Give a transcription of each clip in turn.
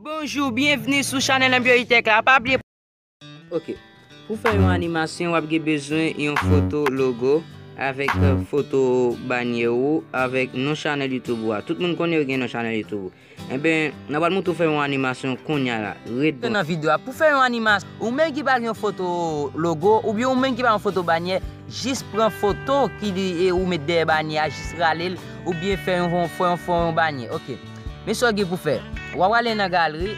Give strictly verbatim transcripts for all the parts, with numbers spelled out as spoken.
Bonjou, byenvni sou chanèl Anbyo Tech la. Pa bliye. Ok. Pou fè yon animasyon, w ap gen bezwen yon foto logo avèk, euh, foto banyè ou, avèk non chanèl YouTube ou a. Tout moun konnen yo gen non chanèl YouTube ou. Enben, n ap al montre w fè yon animasyon kounye a la. Ret branche. Nan videyo a, pou fè yon animasyon, ou menm ki pa gen yon foto logo, oubyen ou menm ki pa gen yon foto banyè, jis pran foto ki li, e, ou met dèyè banyè a, jis rale l, oubyen fè yon, fè yon, fè yon banyè. Ok. Men sa w gen pou fè. W ap ale nan galri.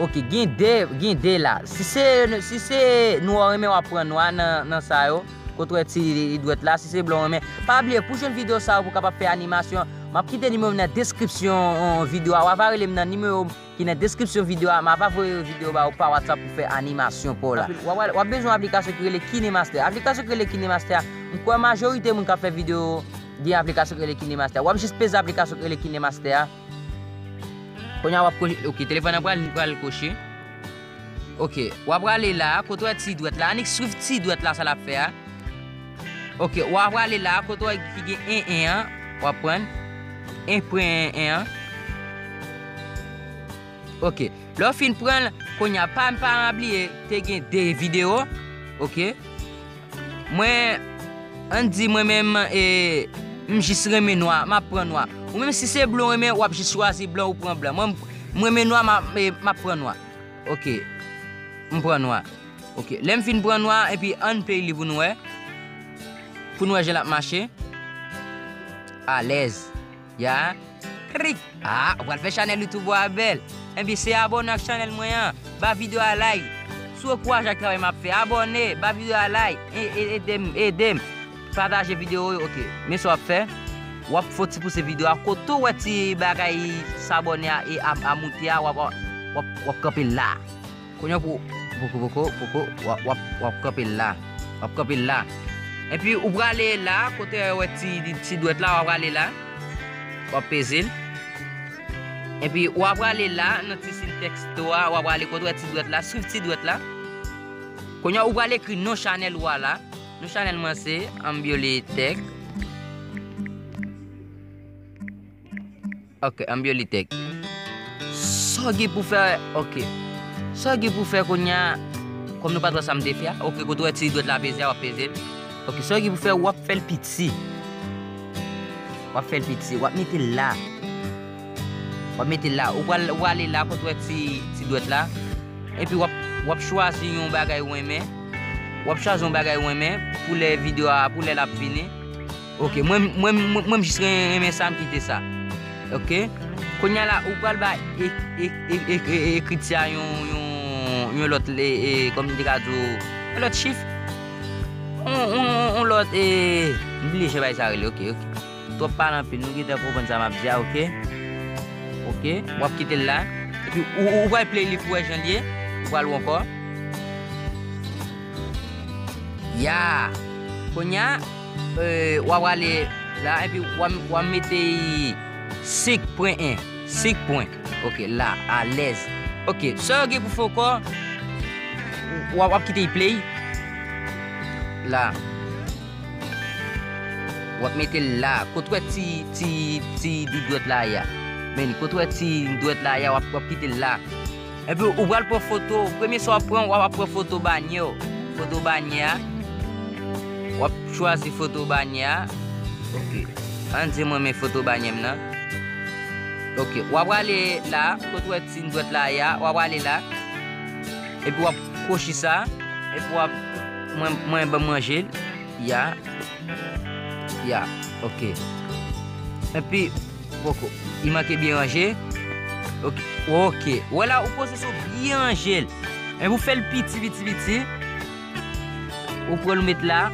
Ok, gen de, gen de la. Si se, si se nwa w renmen, w ap pran nwa nan, nan sa yo. Kote w wè ti dwèt la, si se blan w renmen. Pa bliye, pou jwenn videyo sa yo, pou w kapab fè animasyon, m ap kite nimewo m nan deskripsyon, euh, videyo a. W ap rele m nan nimewo ki nan deskripsyon videyo a, m ap voye videyo ba ou pa WhatsApp pou fè animasyon pa w la. W ap, w ap bezwen yon aplikasyon ki rele KineMaster. Aplikasyon ki rele KineMaster a, m kwè majorite moun k ap fè videyo gen aplikasyon ki rele KineMaster. W ap jis peze aplikasyon ki rele KineMaster a. Kounye a w ap koche, ok, telefòn nan pral, pral koche. Ok, w ap prale la, kote w wè ti dwèt la, annik swiv ti dwèt la, sa l ap fè a. Ok, w ap prale la, kote w wè ki gen en, en an, w ap pran en pwen en, en an. Ok, lè w fin pran l, kounye a, pa, pa bliye, te gen de videyo, ok. Mwen, ann di mwen menm, e, m jis renmen nwa, m ap pran nwa. Ou menm si se blan w renmen, w ap jis chwazi blan, ou pran blan. Mwen, m renmen nwa, m ap, e, m ap pran nwa. Ok. M pran nwa. Ok. Lè m fin pran nwa, epi ann peye li pou nou wè. Pou nou wè jan l ap mache. Alèz. Ya. Krik. Ah, ou pral fè chanèl YouTube ou a bèl. Enben, se abòne ak chanèl mwen an. Ba videyo a like. Si w ankouraje ak travay m ap fè, abòne. Ba videyo a like. E, e, ede m, ede m. Pataje videyo yo, ok. Men sa w ap fè. W ap fè yon ti pouse videyo a. Kote w wè ti bagay s'abonner a e a, a moute a, w ap, w ap, w ap kanpe la. Kounye a pou, poko, poko, poko, w ap, w ap, w ap kanpe l la. W ap kanpe l la. Epi ou prale la, kote w wè ti, ti dwèt la, w ap prale la. W ap peze l. Epi w ap prale la, nan ti siy tèksto a, w ap prale kote w wè ti dwèt la, swiv ti dwèt la. Kounye a ou prale ekri non chanèl ou a la. Non chanèl mwen se Ambioli Tech. Ok, Ambioli Tech. Sa w gen pou fè, ok. Sa w gen pou fè kounye a, kòm nou pa t wè sa m te fè a, ok, kote w wè ti dwèt la peze a, w ap peze l. Ok, sa w gen pou fè, w ap fè l piti. W ap fè l piti, w ap mete l la. W ap mete l la. Ou pral, ou prale la, kote w wè ti, ti dwèt la. Epi w ap, w ap chwazi yon bagay ou renmen. W ap chwazi yon bagay ou renmen pou lè videyo a, pou lè l ap vini. Ok, mwen, mwen, mwen, mwen m jis ren-, renmen sa, m kite sa. Ok. Kounye a la, ou pral ba e, e, e, e, e, ekriti a yon, yon, yon lòt, e, e, kòm m te ka di w, yon lòt chif. Yon, yon, yon, yon lòt, e, m bliye jan bagay sa rele, ok, ok. Twòp pale anpil, nou gentan konprann sa m ap di a, ok? Ok, w ap kite l la. Epi ou, ou, ou pral play li pou wè jan l ye. Ou pral wè ankò. Ya! Kounye a, euh, w ap prale la, epi w ap, w ap mete senk pwen en. Senk pwen. Ok, la, alèz. Ok, sa w gen pou fè ankò, w ap, w ap kite l play. La. W ap mete l la. Kote w wè ti, ti, ti dwèt la ye a. Men, kote w wè ti dwèt la ye a, w ap, w ap kite l la. Epi ou pral pran foto. Premye sa w ap pran, w ap pran foto banyè w. Foto banyè a. W ap chwazi foto banyè a. Ok. Ann di mwen men foto banyè m nan. Ok. W ap prale la, kote w wè ti dwèt la ye a, w ap prale la. Epi w ap kochi sa. Epi w ap, mwen, mwen ban m ranje l. Ya. Ya. Ok. Epi, poko. Li manke byen ranje. Ok. Ok. Wè la, ou poze sou byen ranje l. Epi ou fè l piti, piti, piti. Ou pran l ou met la.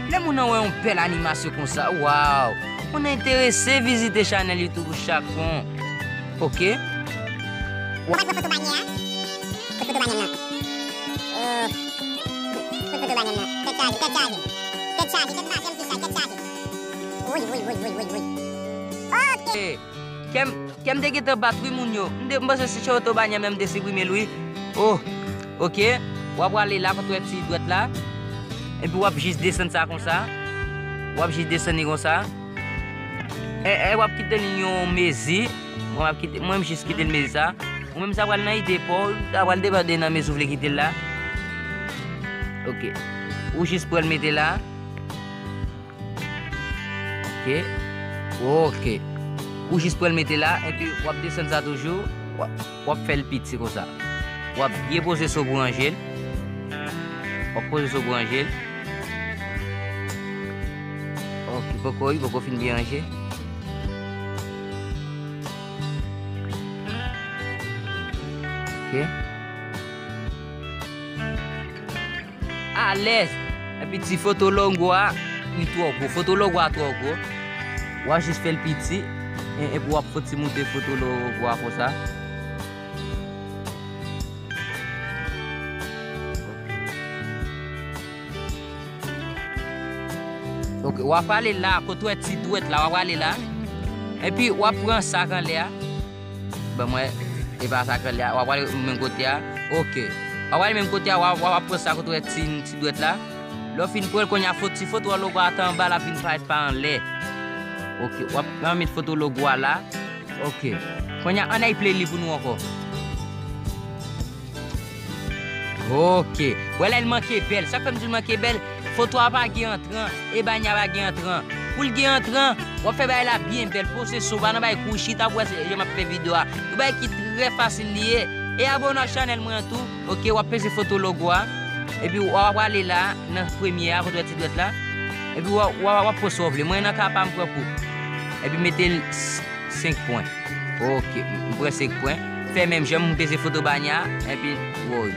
Lè moun nan wè yon bèl animasyon konsa, waw! Moun nan enterese vizite chanèl YouTube ou chak kon. Ok? Ou pa pran foto banyè a? Foto banyè nan. Oh. Foto banyè nan. Tèt chaje, tèt chaje. Tèt chaje, tèt chaje, tèt chaje. Woy, woy, woy, woy, woy, woy. Ok. Kè m, kè m te gentan bat wi moun yo. M te, m panse se foto banyè m nan m te siprime l wi. Oh, ok. W ap prale la kote w wè ti dwèt la. Epi w ap jis desann sa konsa. W ap jis desann li konsa. E, e w ap kite l yon mezi. Mwen m ap kite, mwen m jis kite l mezi sa. Ou menm sa pral nan ide pa w, sa pral depande nan men si w vle kite l la. Ok. Ou jis pran l mete la. Ok. Ok. Ou jis pran l mete la, epi w ap desann sa toujou, w ap, w ap fè l piti konsa. W ap byen poze sou pou ranje l. W ap poze sou pou ranje l. Ok, poko, wi, poko fin byen ranje. Ok. Alèz. Epi ti foto logo a, li twò gwo. Foto logo a twò gwo. W a jis fè l piti. E, epi w ap fouti moute foto logo a konsa. Ok, w a prale la, kote w wè ti dwèt la, w a prale la. Epi w ap pran sa k anlè a. Ban mwen, e pa sa k anlè a, w a prale menm kote a. Ok. W a prale menm kote a, w a, w a pran sa kote w wè ti, ti dwèt la. Lè w fin pran l, kounye a fo-, ti foto a logo a t anba, l ap vin parèt pa anlè. Ok, w ap, w ap met foto logo a la. Ok. Kounye a, ann al play li pou nou ankò. Ok. Wè la, l manke bèl. Sa k fè m di l manke bèl, foto a pa gen antran, e banya pa gen antran. Pou l gen antran, w ap fè bagay la byen bèl, poze sou, pa nan bagay kou chita pou wè se jan m ap fè videyo a. Yon bagay ki trè fasil li ye. E abòne ak chanèl mwen an tou. Ok, w ap peze foto logo a. Epi w ap prale la, nan premye a, kote w wè ti dwèt la. Epi w ap, w ap, w ap pran sa w vle. Mwen nan ka pa m pran koup. Epi mete l s-, senk pwen. Ok, m pran senk pwen. Fè menm jan, m peze foto banya, epi, woy.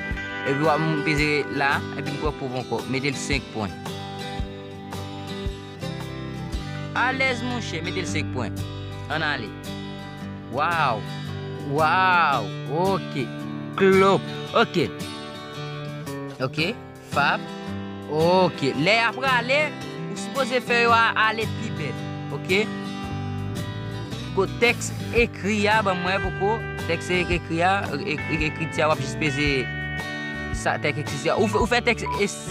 Epi w ap, m peze la, epi m pran pwòp ankò. Mete l senk pwen. Alèz, monchè, mete l senk pwen. Ann ale. Waw. Waw. Ok. Klop. Ok. Ok. Fab. Ok. Lè y ap prale, ou sipoze fè yo a-, ale pi bèl. Ok? Ko tèks ekri a, ban mwen poko. Tèks e-, ekri a, e-, e-, ekriti a, w ap jis peze sa, tèks ekriti a. Ou fè, ou fè tèks es-,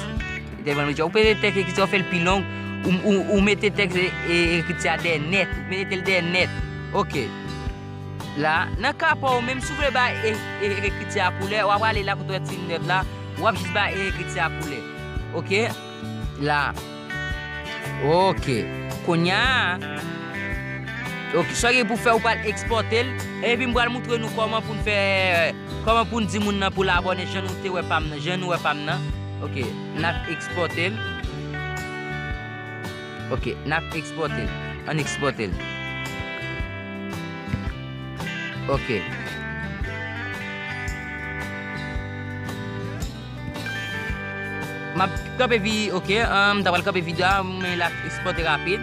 te ban nou di, ou peze tèks ekriti a, ou fè l pi long, ou, ou, ou mete tèks e-, e-, ekriti a dèyè nèt, ou mete l dèyè nèt. Ok. La, nan ka pa w menm, si w vle bay e-, e-, ekriti a koulè, w ap prale la kote w wè ti linèt la, w ap jis bay ekriti a koulè. Ok? La. Ok. Kounye a, ok, sa w gen pou fè, ou pral ekspòte l, epi m pral moutre nou kòman pou n fè, kòman pou n di moun nan pou l abòne, jan nou te wè pa m nan, jan nou wè pa m nan. Ok, n ap ekspòte l. Ok, n ap ekspòte l. Ann ekspòte l. Ok. M ap kanpe vi-, ok, um, m ta pral kanpe videyo a, men l ap ekspòte rapid.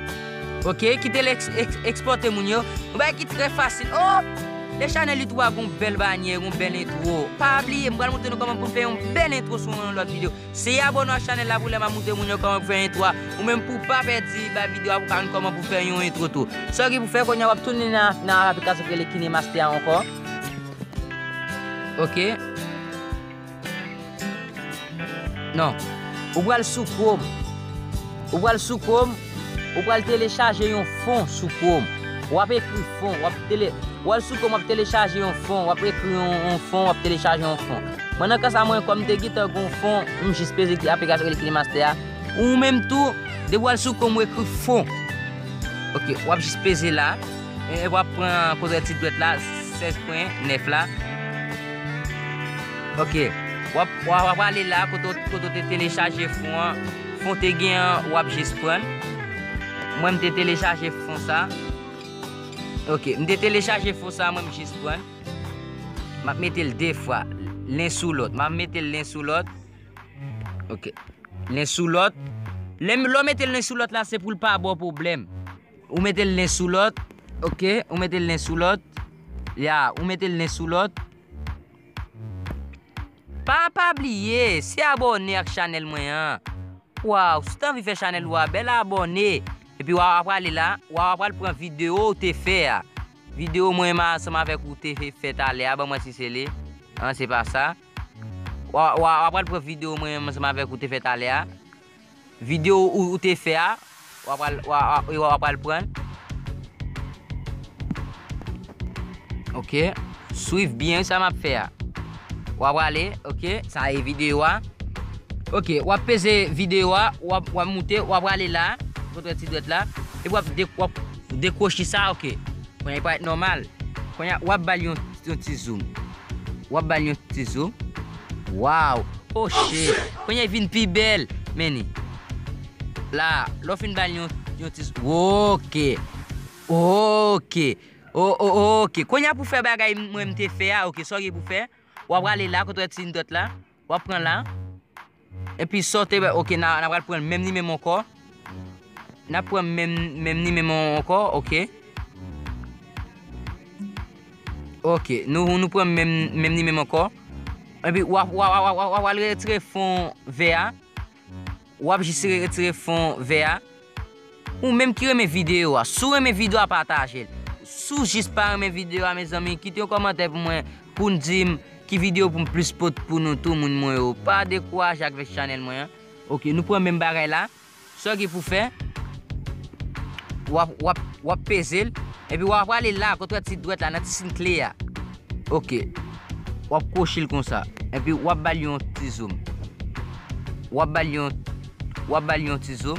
Ok, kite l eks-, eks-, ekspòte moun yo. Yon bagay ki trè fasil. Oh! Le chanèl YouTube a gon bèl banyè, gon bèl entwo. Pa bliye, m pral montre nou kòman pou n fè yon bèl entwo sou yon lòt videyo. Si w abòne ak chanèl la pou lè m ap montre moun yo kòman pou fè entwo a. Ou menm pou w pa pèdi bay videyo a pou w ka konn kòman pou fè yon entwo tou. Sa w gen pou fè kounye a, w ap tounen nan, nan aplikasyon ki rele KineMaster a ankò. Ok. Non. Ou pral sou Chrome. Ou pral sou Chrome. Ou pral telechaje yon fon sou Chrome. W ap ekri fon. W ap tele-, w al sou Chrome, w ap telechaje yon fon. W ap ekri yon, yon fon, w ap telechaje yon fon. Mwen, nan ka sa, mwen, kòm m te gentan gon fon, m jis peze ki aplikasyon ki rele KineMaster a. Ou menm tou, depi w al sou Chrome, ou ekri fon. Ok, w ap jis peze la. E, e w ap pran kote ti dwèt la, sèz pwen nèf la. Ok. W ap, w ap, w ap ale la, kote, kote w te telechaje fon an. Fon te gen an, w ap jis pran l. Mwen, m te telechaje fon sa. Ok, m te telechaje fon sa, mwen, m jis pran l. M ap mete l de fwa, len sou lòt. M ap mete l len sou lòt. Ok. Len sou lòt. Lè, lè w mete l len sou lòt la, se pou l pa ba w pwoblèm. Ou mete l len sou lòt. Ok, ou mete l len sou lòt. Ya, ou mete l len sou lòt. Pa, pa bliye, se abòne ak chanèl mwen an. Waw, si w t anvi fè chanèl ou a bèl, abòne. Epi w a, w a prale la, w a, w a pral pran videyo ou te fè a. Videyo mwen menm ansanm avèk ou te fè, fè talè a, ban m wè si se li. An, se pa sa. W a, w a, w a pral pran videyo mwen menm ansanm avèk ou te fè talè a. Videyo ou, ou te fè a, w a pral, w a, w a, w a pral pran. Ok. Swiv byen sa m ap fè a. W ap prale, ok, sa e videyo a. Ok, w ap peze videyo a, w ap, w ap moute, w ap prale la, kote w wè ti dwèt la, epi w ap de-, w ap dekwoche sa, ok. Kounye a, li parèt nòmal. Kounye a, w ap ba l yon, yon ti zoom. W ap ba l yon ti zoom. Waw! Oh shit! Kounye a, li vin pi bèl. Men li. La, lè w fin ba l yon, yon ti zoom. Ok. Ok. O, o, ok. Kounye a pou fè bagay mwen m te fè a, ok, sa w gen pou fè, w ap prale la, kote w wè ti dwèt la, w ap pran la. Epi sa w te, ok, n a, n a pral pran menm nimewo ankò. N ap pran menm, menm nimewo ankò, ok. Ok, nou, nou pran menm, menm nimewo ankò. Epi w ap, w ap, w ap, w ap, w ap al retire fon vè a. W ap jis retire fon vè a. Ou menm ki renmen videyo a, si w renmen videyo a, pataje l. Si w jis pa renmen videyo a, mezanmi, kite yon kòmantè pou mwen, pou n di m ki videyo pou m plis pote pou nou tou, moun mwen yo. Pa dekouraje avèk chanèl mwen an. Ok, nou pran menm bagay la. Sa w gen pou fè, w ap, w ap, w ap peze l, epi w ap prale la, kote w wè ti dwèt la, nan ti siy kle a. Ok. W ap kwoche l konsa. Epi w ap ba l yon ti zoom. W ap ba l yon, w ap ba l yon ti zoom.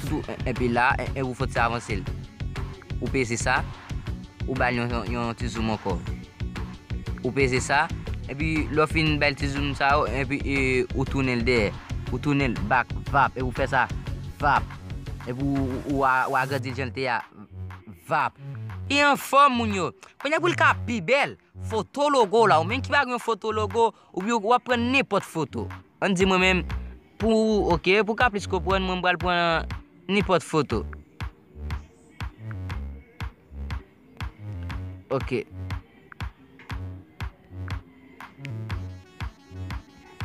Toutou, e-, epi la, e, e, ou fò ti avanse l. Ou peze sa. Ou ba l yon, yon, yon ti zoom ankò. Ou peze sa. Epi lè w fin ba l ti zoom sa yo, epi, e, ou tounen l dèyè. Ou tounen l back, vap. Epi ou fè sa, vap. Epi ou, ou, ou a-, ou agrandi l jan l te a, vap. Li anfòm, moun yo. Kounye a pou l ka pi bèl. Foto logo la, ou menm ki pa gen yon foto logo, oubyen w ap pran nenpòt foto. Ann di mwen menm, pou, ok, pou w ka plis konprann, mwen m pral pran nenpòt foto. Ok.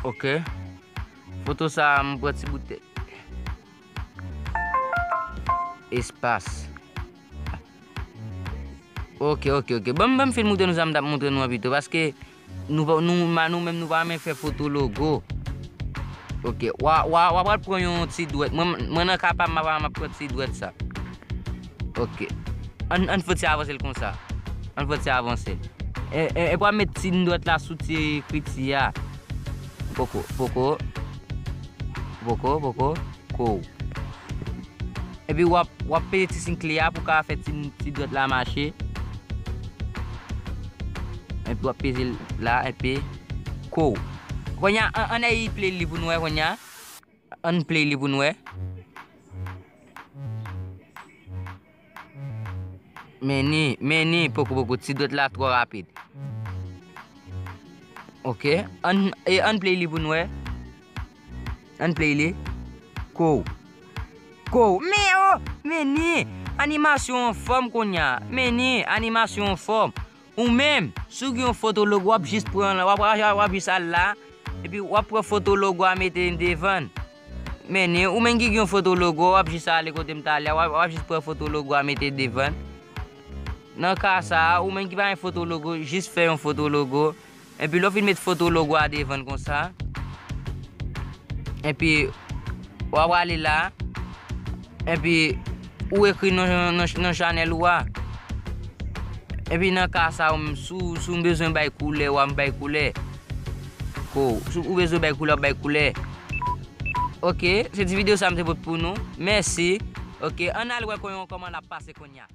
Ok. Foto sa a, m pran ti bout tèt. Espas. Ok, ok, ok. Ban m, ban m fin montre nou sa m t ap montre nou an pito, paske nou pa, nou, ma, nou menm nou pa renmen fè foto logo. Ok, w a, w a, w a pral pran yon ti dwèt. Mwen, mwen nan ka pa m, m ap, m ap pran ti dwèt sa. Ok. Ann, ann fè ti avanse l konsa. Ann fè ti avanse l. E, e, e w a met ti dwèt la sou ti ekriti a. Poko, poko. Poko, poko. Kou. Epi w ap, w ap peze ti siy kle a pou w ka fè ti, ti dwèt la mache. Epi w ap peze l la, epi kou. Kounye a, an, ann al play li pou nou wè kounye a. Ann play li pou nou wè. Men ni, men ni, poko, poko, ti dwèt la twò rapid. Ok, ann, e, ann play li pou nou wè. Ann play li. Kou. Kou. Men, o, men ni, animasyon anfòm kounye a. Men ni, animasyon anfòm. Ou menm, si w gen yon foto logo, w ap jis pran, w ap, w ap, w ap jis al la, epi w ap pran foto logo a mete devan. Men ni, ou menm ki gen yon foto logo, w ap jis ale kote m t ale a, w ap, w ap jis pran foto logo a mete devan. Nan ka sa a, ou menm ki pa gen foto logo, jis fè yon foto logo. Epi lè w fin met foto logo a devan l konsa, epi w ap prale la, epi ou ekri non, non, non chanèl ou a. Epi nan ka sa a, ou menm, si w, si w bezwen bay koulè, w ap bay koulè. Ko, si w bezwen bay koulè, w ap bay koulè. Ok, se ti videyo sa m te pote pou nou. Mèsi. Ok, ann al wè kòman, kòman l ap pase kounye a.